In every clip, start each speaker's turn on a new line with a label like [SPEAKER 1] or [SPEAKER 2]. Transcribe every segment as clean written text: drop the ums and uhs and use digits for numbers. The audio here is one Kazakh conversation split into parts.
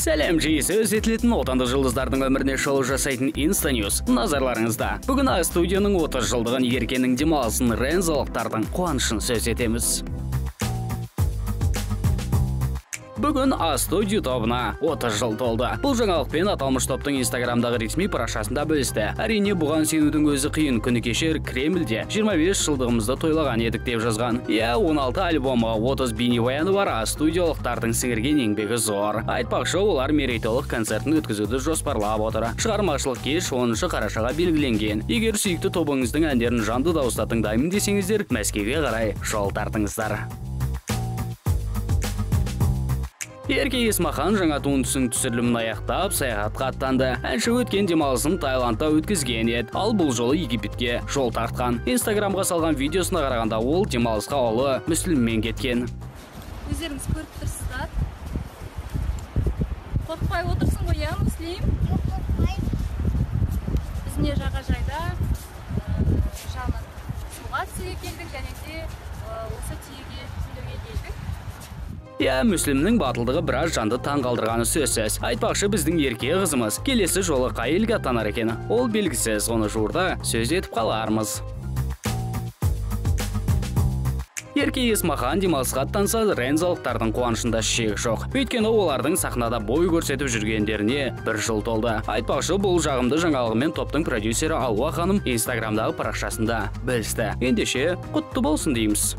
[SPEAKER 1] Сәлем жиі сөз етілетін отандық жұлдыздардың өміріне шолу жасайтын Insta News назарларыңызда. Бүгін А студияның 30 жылдығын, Еркенің демалысын, рензалықтардың қуанышын сөз етеміз. Бүгін А студия тобына 30 жыл толды. Бұл жаңалықпен аталмыш топтың Инстаграмдағы ресми парақшасында бөлісті. Әрине, бұған сенудің өзі қиын. Күні кеше Кремльде 25 жылдығымызды тойлаған едік деп жазған. Иә, 16 альбомы, 30 бейнебаяны бар А студиялықтардың сіңірген еңбегі зор. Айтпақшы, олар мерейтойлық концертін өткізуді жоспарлап отыр. Шығармашылық кеш 10 қарашаға белгіленген. Егер сүйікті тобыңыздың әндерін жанды дауыста тыңдаймын десеңіздер, Мәскеуге қарай жол тартыңыздар. Ерке Есмахан жаңа туындысының түсірілімін аяқтап, саяхатқа аттанды. Әнші өткен демалысын Таиландта өткізген еді, ал бұл жолы Египетке жол тартқан. Инстаграмға салған видеосына қарағанда, ол демалысқа ұлы Мүсліммен кеткен.
[SPEAKER 2] Өздеріңіз көріп тұрсыздар. Қорықпай отырсың ғой, иә, Мүслім?
[SPEAKER 3] Жоқ, қорықпаймын.
[SPEAKER 2] Біз міне жағажайда жаңа суға түсуге келдік және де осы түйеге мінуге келдік.
[SPEAKER 1] Иә, Мүслімнің батылдығы біраз жанды таң қалдырғаны сөзсіз. Айтпақшы, біздің ерке қызымыз келесі жолы қай елге аттанар екен? Ол белгісіз, оны жуырда сөз етіп қалармыз. Ерке Есмахан демалысқа аттанса, рензалықтардың қуанышында шек жоқ. Өйткені олардың сахнада бой көрсетіп жүргендеріне бір жыл толды. Айтпақшы, бұл жағымды жаңалығымен топтың продюсері Алуа ханым Инстаграмдағы парақшасында бөлісті. Ендеше, құтты болсын дейміз.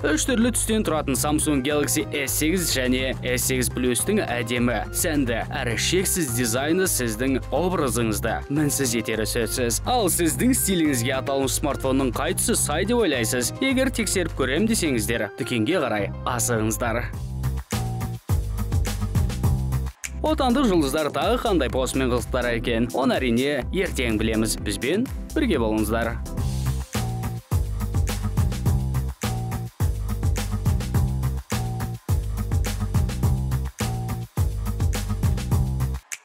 [SPEAKER 1] Үш түрлі түстен тұратын Samsung Galaxy S8 және S8 Plus-тің әдемі, сәнді, әрі шексіз дизайны сіздің образыңызды мінсіз етері сөзсіз. Ал сіздің стиліңізге аталмыш смартфонның қай түсі сай деп ойлайсыз? Егер тексеріп көрем десеңіздер, дүкенге қарай асығыңыздар. Отандық жұлдыздар тағы қандай постмен қызықтар екен? Оны әрине ертең білеміз. Бізбен бірге болыңыздар.